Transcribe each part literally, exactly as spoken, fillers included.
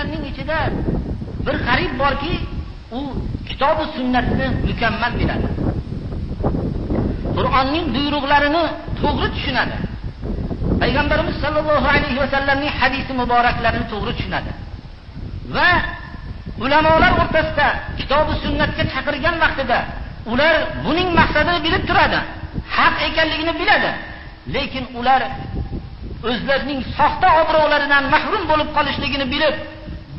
ئىچىدە بىر غەرىب باركى، ئۇ كىتابى سۈننەتنى مۇكەممەل بىلىدۇ. قۇرئاننىڭ بۇيرۇقلىرىنى توغرا چۈشىنىدۇ. پەيغەمبىرىمىز ساللاللاھۇ ئەلەيھى ۋەسەللەمنىڭ ھەدىسى مۇبارەكلىرىنى توغرا چۈشىنىدۇ. ۋە ئۆلەمالار ئوتتۇرىسىدا كىتابى سۈننەتكە چاقىرغان ۋاقتىدا ئۇلار بۇنىڭ مەقسەتىنى بىلىپ تۇرىدۇ، ھەق ئىكەنلىكىنى بىلىدۇ. لېكىن ئۇلار ئۆزلىرىنىڭ ساختا ئوبرولىرىدىن مەھرۇم بولۇپ قالىشلىقىنى بىلىپ،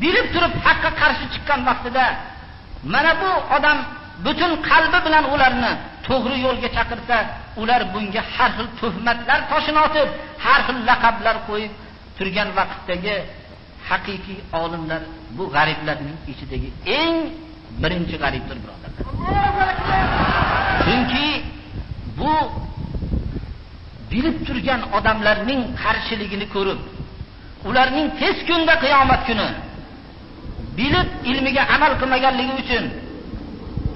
بىلىپ تۇرۇپ ھەققە قارشى چىققان ۋاقتىدا، مانا بۇ ئادەم پۈتۈن قەلبى بىلەن ئۇلارنى توغرا يولغا چاقىرسا، ئۇلار بۇنىڭغا ھەر خىل تۆھمەتلەر تاشلىۋېتىپ، ھەر خىل لەقەملەر قويۇپ تۇرغان ۋاقىتتىكى ھەقىقىي ئالىملار بۇ غەرىبلەرنىڭ ئىچىدىكى ئەڭ بىرىنچى غەرىبتۇر، بۇرادەرلەر. چۈنكى بۇ بىلىپ تۇرغان ئادەملەرنىڭ قارشىلىقىنى كۆرۈپ، ئۇلارنىڭ تېز كۈندە، قىيامەت كۈنى بىلىپ ئىلمىگە ئەمەل قىلمىغانلىقى ئۈچۈن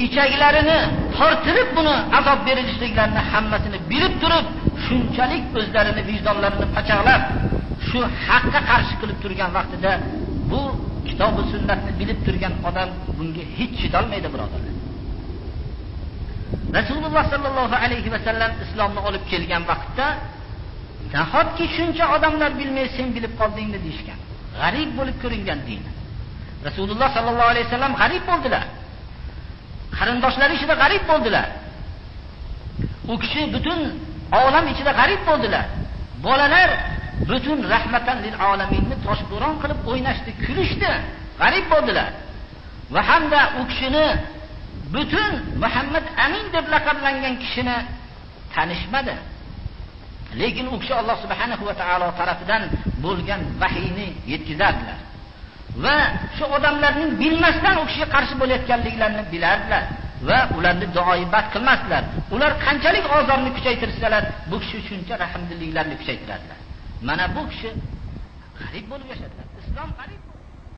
ئىچەكلىرىنى تارتىلىپ، بۇنى ئازاب بېرىلىشلىكلىرىنى ھەممىسىنى بىلىپ تۇرۇپ، شۇنچىلىك ئۆزلىرىنى، ۋىجدانلىرىنى پاچاقلاپ، شۇ ھەققە قارشى قىلىپ تۇرغان ۋاقتىدا، بۇ كىتابى سۈننەتنى بىلىپ تۇرغان ئادەم بۇنىڭغا ھېچ چىدالمايدۇ، بۇرادەرلەر. رەسۇلۇللاھ ساللاللاھۇ ئەلەيھى ۋەسەللەم ئىسلامنى ئېلىپ كەلگەن ۋاقىتتا، ناھەتكى شۇنچە ئادەملەر بىلمەي، سەن بىلىپ قالدىڭمۇ دېيىشكەن. غەرىب بولۇپ كۆرۈنگەن دىن. رەسۇلۇللاھ ساللاللاھۇ ئەلەيھى ۋەسەللەم غەرىب بولدىلار. قېرىنداشلار ئىچىدە غەرىب بولدىلار. ئۇ كىشى پۈتۈن ئالەم ئىچىدە غەرىب بولدىلار. بالىلار پۈتۈن رەھمەتەن لىل ئالەمىننى تاشبوران قىلىپ ئويناشتى، كۈلۈشتى، غەرىب بولدىلار. ۋە ھەمدە ئۇ كىشىنى پۈتۈن مۇھەممەد ئەمىن دەپ لەقەملەنگەن كىشىنى تونۇشمىدى. لېكىن ئۇ كىشى ئاللاھ سۇبھانەھۇ ۋە تائالا تەرىپىدىن بولغان ۋەھىينى يەتكۈزەردىلەر. ۋە شۇ ئادەملەرنىڭ بىلمەستىن ئۇ كىشىگە قارشى بولۇۋاتقانلىقلىرىنى بىلەردىلەر. ۋە ئۇلارنى دائىبەت قىلماستىلەر. ئۇلار قانچىلىك ئازارنى كۈچەيتىرسىلەر، بۇ كىشى شۇنچە رەھىمدىللىكلەرنى كۈچەيتىرەردىلەر. مانا بۇ كىشى غەرىب بولۇپ ياشادىلار. ئىسلام غەرىب